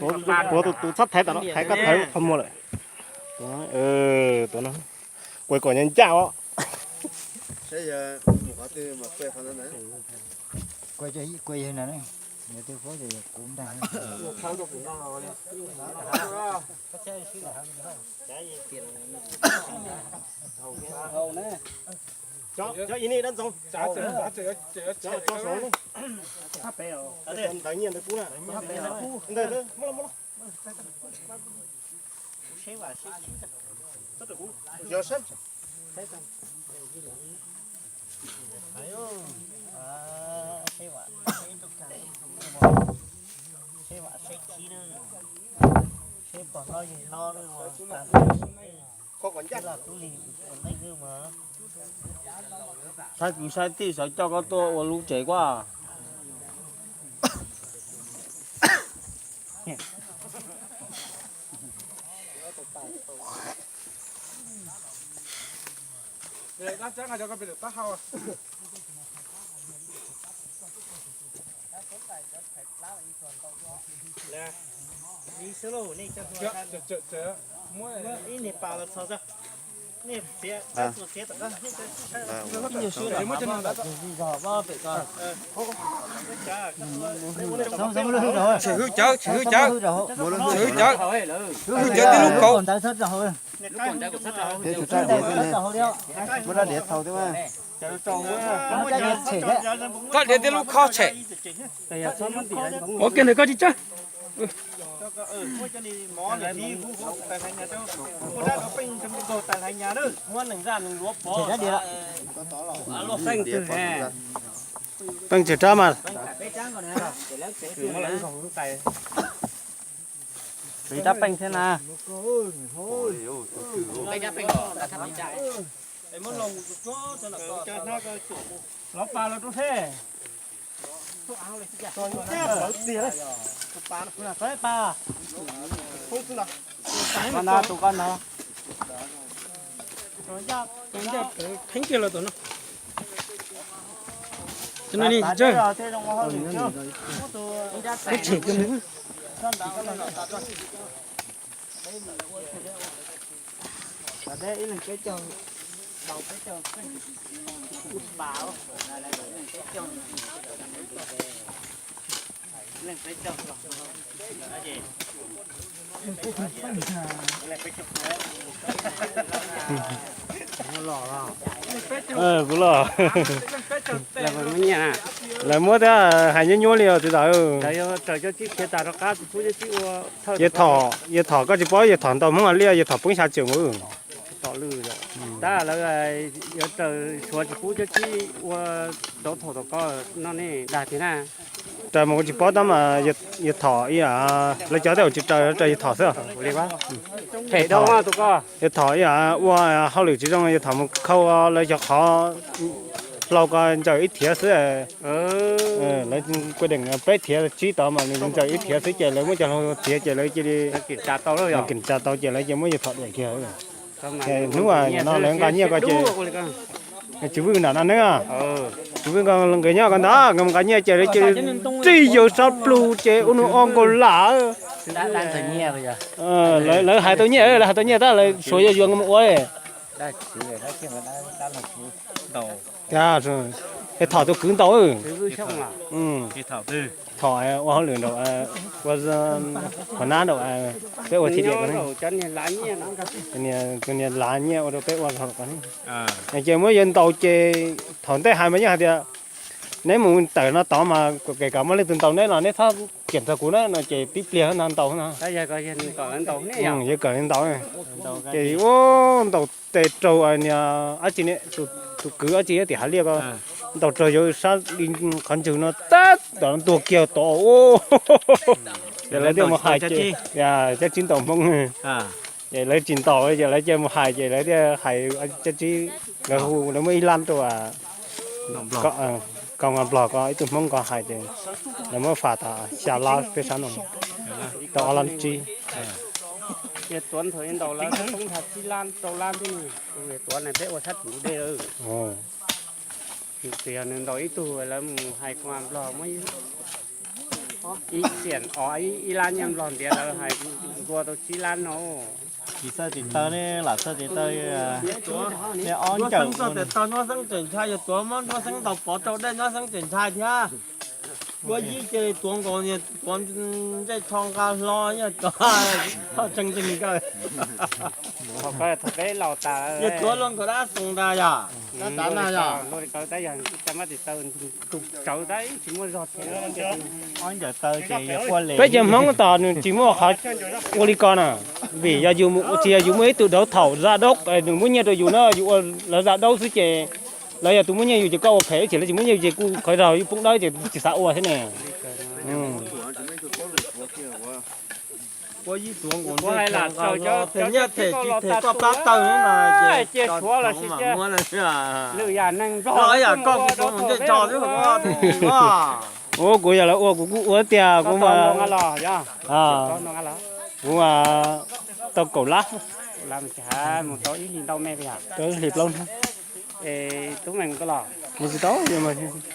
Koj kuav, kuav tus, tus txhob thaiv tom no, thaiv koj thaiv qhov muag lawm. Tuav no, kuav kom ncaj ncaj os. Cov ib ni dab ntxoov. Ntawd nyiaj ntawd kub na. Ntawd, muab los, muab los. Saib kwv saib tij sawv coj koj tuaj ua lub tsev kuaj. Tseem hwj cawv, tseem hwj cawv, tseem hwj cawv tib lub kaum. Koj diav tib lub khob tshem. Ua kiag ntawm koj tsis tsawg. Peej tsawg rab mas. Rab peej thiab na. Lov pas los rau seb. Tus pas, tus pas no. Pheeb kiag los tom no. Cov no ni tsawg. Tshem kiag mus. Kuv los. Lawv muab thiab hais nyuaj nyuaj li os txiv ntxawm. Yawg Thom, yawg Thom koj tsis paub yawg Thom ntaus Hmoob As Liaj, yawg Thom poob xya tsawm mus. Tab lawv yuav raws Suav tsis pub cov tsib ua rau thaum tom ko no ne dag tiag na. Raws mas kuv tsis paub tab mas yawg Thom ib yam lawv cov tej zaum tsis raws, raws yawg Thom xwb. Yawg Thom ib yam ua hauj lwm tsis zoo, yawg Thom mus khau lawv cov qhov hlau ko ntsaws ib thiav xwb. Lawv kuj deem peb thiav tsib tod mas nws ntsaws ib thiav xwb ces lawv muab cov hlau txiav ces lawv cia li kiểm tra tau ces lawv cia muab yawg Thom diam kiag. Hnub no lawv nqa nyiaj ko ces Tswv Vwj nram no ne, Tswv Vwj nkawd nyob ko ntag, nkawd nqa nyiaj ces lawv cia li nrig yawg sab plhu ces ua nws o nkaus lam. Lawv hais tau nyiaj, lawv hais tau nyiaj tab lawv suav yuav yuav nkawd mus ua li. Es Thom tus kwv ntaus. Thom ua hauj lwm nraum, ua qhov nab nraum peb ua thij diam ko ne. Tus niag lav nyiaj ua rau peb ua zog ko ne. Ces muab yawg ntaus ces thaum ntej hais mas yeej hais tias neb mus tawm no tod mas kem kom muaj leej twg ntaus neb los neb txhob kiểm txog kuv na no ces tib pliag no ntaus no. Yawg kom ntaus ces ua ntaus tes raug niag dab tsi ne, tus kwv dab tsi tim Hav Liaj ko, ntaus raug yawg sab li qhov ntswg no tab tom ntuag kiag tod. Ces lawv thiaj mus hais ces, cab tsib ntaus Hmoob. Ces lawv tsis ntaus ces lawv cia mus hais ces lawv thiaj hais cab tsib, lawv hu lawv muab ib lab rau Koo Nplog ko ib tug Hmoob ko hais ces lawv muab fas tas xya lab peb sab no, rau ob lab tsib. Ces tuav nthaum ntaus lawv poob nthav tsib lab rau lab thiab, tuav peb ua sab tim ntug dej. Tsis yog nws ntaus ib tug lawv mus hais kuv nplog muab ib xiam o ib lab nyiaj nplog ntiav lawv hais ntua tau tsib lab no. Tsis txawj tes taw ne, lam txawj tes taw, ne ob ncaws. Nruab xeeb txawm ntshai, yog tuav muab nruab xeeb ntaus pov rau dej nruab xeeb txawm ntshai thiab. Nruab yib ces tuav nkaus, tuav ntsej tsho nqa hlo, yog tuav tseeb tseeb nkawd. Yog tuav luag nkaus dab xoo ntag yom, dab tav na yom. Peb cov Hmoob tos nws tsis muaj qhov ua li ko na, vim yog tsis yog yus muaj ib tug dauv thaum zaj daub nws muab nyiaj rau yus na, yus ua lawv zaj daub xwb ces lawv yog tus muab nyiaj yus ces koj ua phem ces lawv tsis muab nyiaj yus ces kuj qhov zog yus poob dawb ces tsis xav ua thiab ne. Ua ib tuav nkaus ntsej tsho nqa hlo, them nyiaj them tsis them koj plab taw no ces cia Suav los sis cia lwm yam neeg nrog ib yam koj kuv tuav nkaus ntsej tsho xwb. Ua kuv yog lawv ua kuv kuj ua tiag kuv mas. Kuv tau kaum lab, mus tau ib hlis ntau me, tau ib hlis plaub hnub. Tub Meej koj los? Kuv tsis tau,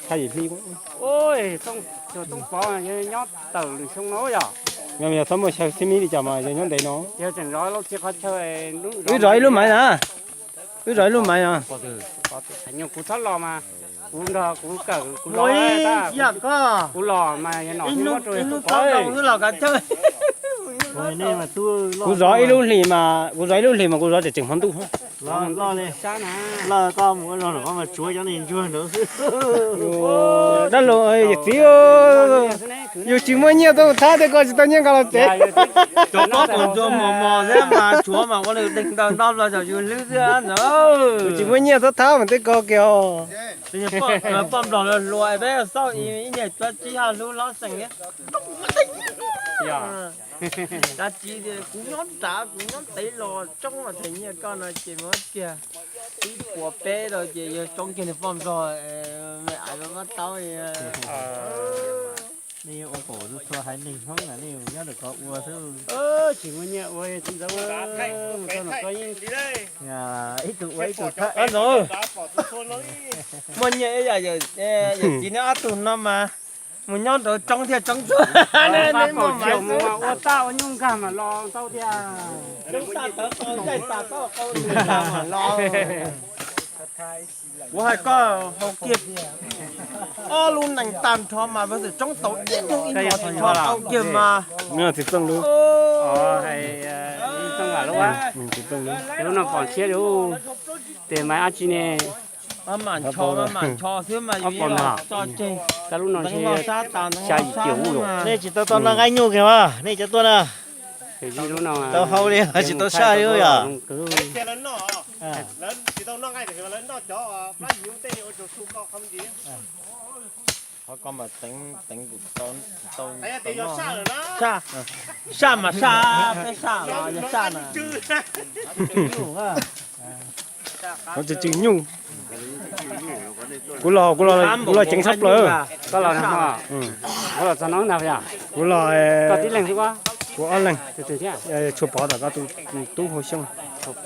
tha yim hli. Tub Pov nyob tawm lwm xyoo no yog. Yog txhob muaj xyaw xib mib li cas mas yog nyob ntev no. Wb zov ib lub maiv na. Wb zov ib lub maiv no. Kuv txhob los mas, kuv nrog kuv kawm kuv los, kuv los mas yog no ib hnub wb los kav chawj. Kuv zov ib lub hlis mas, kuv zov ib lub hlis mas kuv zov tseem tseem hmo ntuj. Loj li, loj koj mus ua zog no mas tsuav cov niag ntsuag ntawd xwb. Dab laug, yawm txiv, yus tsis muaj nyiaj tau thab tej ko tsis tau nyiaj nqa los tsev. Cov pob kom ntsuag mos mos thiab mas tshuav mas ua lwm deeg ntawd nto los yog yus hlwb xwb ntag. Yus tsis muaj nyiaj tau thab mas tej ko kiag. Poj nplog hluas peb xauj ib nyuag cuab tsib hab hlub hlob xeem thiab. Dab tsi kuv nyob nrad kuv nyob ntev los tsoob los them nyiaj koj no ces muab kiag ib puas peb rau ces yog tsoob kiag niag poj nplog me aiv mab taub. Nej ua npaum txhua haiv neeg Hmoob na, nej nyob ntawm ko ua xwb. Tsis muaj nyiaj ua tsis ntxeev, mus txog no koj yeej ib tug ua ib tug thab. Muaj nyiaj ib yam, yawm txiv neb ob tug no mas mus nyob nraud tsoob thiaj tsoob txhua. Mus ua txaj ua nyuj nkag mas los ntau tiag. Kuv hais koj haus kiag ob lub nees tag nrho mas vaj xwm tsoob tau ib nyuag ib nyuag tag kiag mas. Txiv Txooj lub. Lub no pom thiab lub, tes mas dab tsi ne? Mam ncho, mam ncho xwb mas yus pom no. Kab lub no ntshe xya yim kiag ub los. Nej tsis tau tau noj nqaij nyuj kiag mas nej cov tuaj na. Tau hau li tsis tau saj li yom. Saj mas saj, peb saj los yog saj na. Qhov tsis tsw nyuj. Kuv los, kuv los ceev tshaj plaws. Koj los, kuv los txog no ntag yom. Kuv los, koj tib leeg xwb, kuv ob leeg. Tshuav Pov tom koj tus tub Hauv Xyooj. Tshuav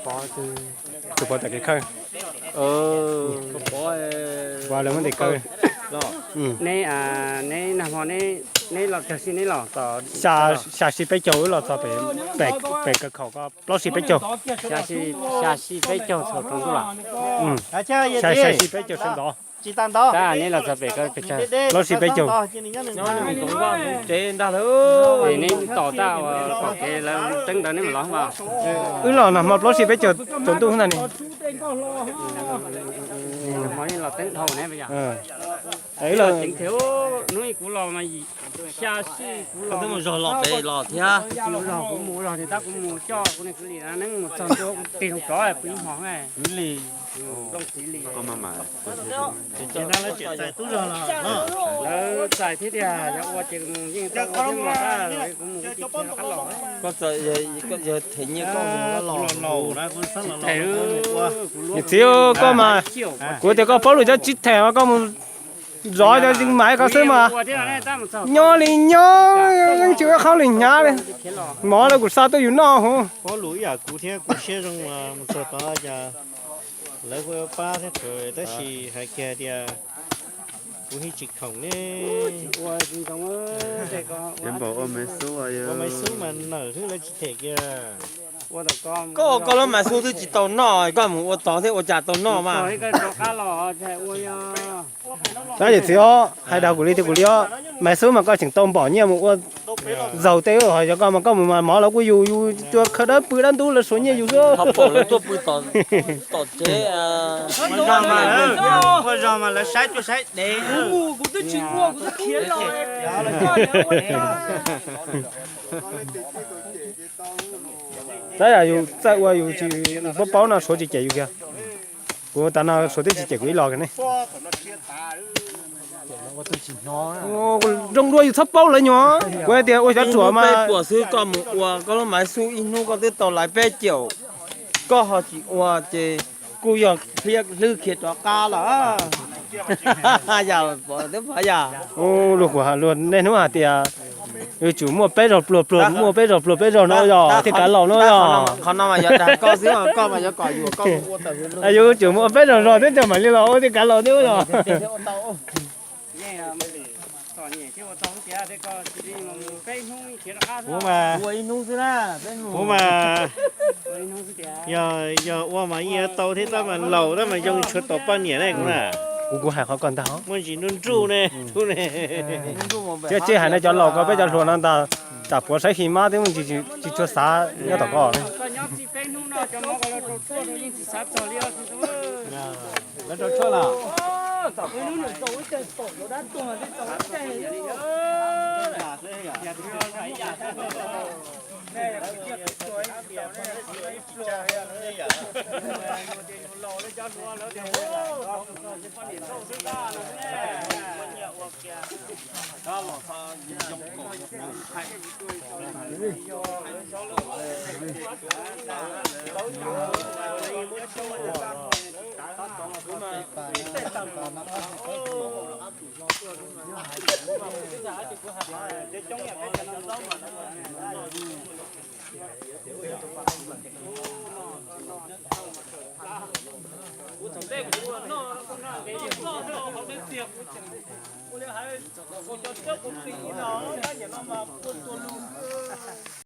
Pov tom kev khawb. Ua lawv muab ntes kaw. Neb, neb nag hmo neb los kawg sib neb los txog xya sib peb caug wb los txog pem, pem kaw khaum ko plaub sib peb caug. Xya sib peb caug txhaum rau ntuj los. Xya sib peb caug sawv ntxov. Tab neb los txog pem ko pes tsawg? Plaub sib peb caug. Neb tos tab tom kev lawv teeb ntawd neb mam los mas. Wb los nag hmo plaub sib peb caug tsaus ntuj ntag ne. Los teeb dhau ne. Wb los ceev thiab, hnub kuv los mas xya sib kuv los. Twb mus zog los pem los thiab. Kuv mus zog tab kuv mus coj kuv niag kwv Lis neeb mus txog ntua kuv tig hauv plov pw ib hmos. Kwv Lis, Plooj Txiv Lis. Lawv txais thiab tiag, yog ua ces yeej tau ua thiab mas, kuv mus kuv tig qab los. Koj txawm yog them nyiaj koj mus koj los los. Niam txiv, koj mas, kuv tias koj paub lus cov tsib them mas koj mus zov cov zeeg mas koj xwb mas. Nyob li nyob, yeej tsis ua qhov lwm hnyav li. Mov lawv kuj xa tuaj yus noj hu. Lawv kuj pab thiab, tab sis hais kiag tias kuv yeej tsis khoom ne. Ua tsis ntsoov, ces npaum ua Maiv Xub, ua Maiv Xub mas nawm xwb lawv tsis them kiag. Koj ua koj lub Maiv Xub twb tsis tau noj, koj mus ua tod thiab ua cas tau noj mas. Tab yawm txiv os, hais dag kuv li tiag kuv li os, Maiv Xub mas koj tseem tau npom nyiaj mus ua zaug tej, ho yog koj mas koj mus mas mov los kuj yus, yus cua khaws dawb pw dab ntub lawv suav nyiaj yus xwb. Tom tsev, ua zog mas lawv saib cuaj saib dev. Tab yam yus txawj ua yus tsis paub paub no suav tsis cem yus kiag. Kuv tas no suav twb tsis cem kuv ib los kiag ne. Zoo dua yus txhob paub lawv nyuag. Kuv hais tias ua xyov ruam mas. Peb puas xwb koj mus ua koj lub Maiv Xub ib hnub koj twb tau laiv peb caum, koj ho tsis ua ces kuj yog hlwb khiav rov qab lawm. Yam pom twb pom yam. Luag kuv luag niaj hnub hais tias yuav tsum muaj peb zaug pluag pluag, muaj peb zaug pluag peb zaug no yog thiaj kav laus no yog. Qhov no mas yuav dag koj xwb, koj mas yuav kom yus, koj ua tawm. Yuav tsum muaj peb zaug zog thiab cov mam li los ua thiaj kav laus thiab yog. Kuv mas, kuv mas yog, yog ua mas yeej yuav tau thiab, tab mas laus tab mas zoo tshuav tom poj niam ne kuv na. Kuv, kuv hais qhov ko ntag. Muaj ntsis nruj nruj ne, tub ne. Thiab tsis hais no cov laus ko peb cov hluas no ntag, tam puav saib xis mab twb muaj ntsis tsis tshua xav nyob tom ko. Lawv rau tshuaj lawm.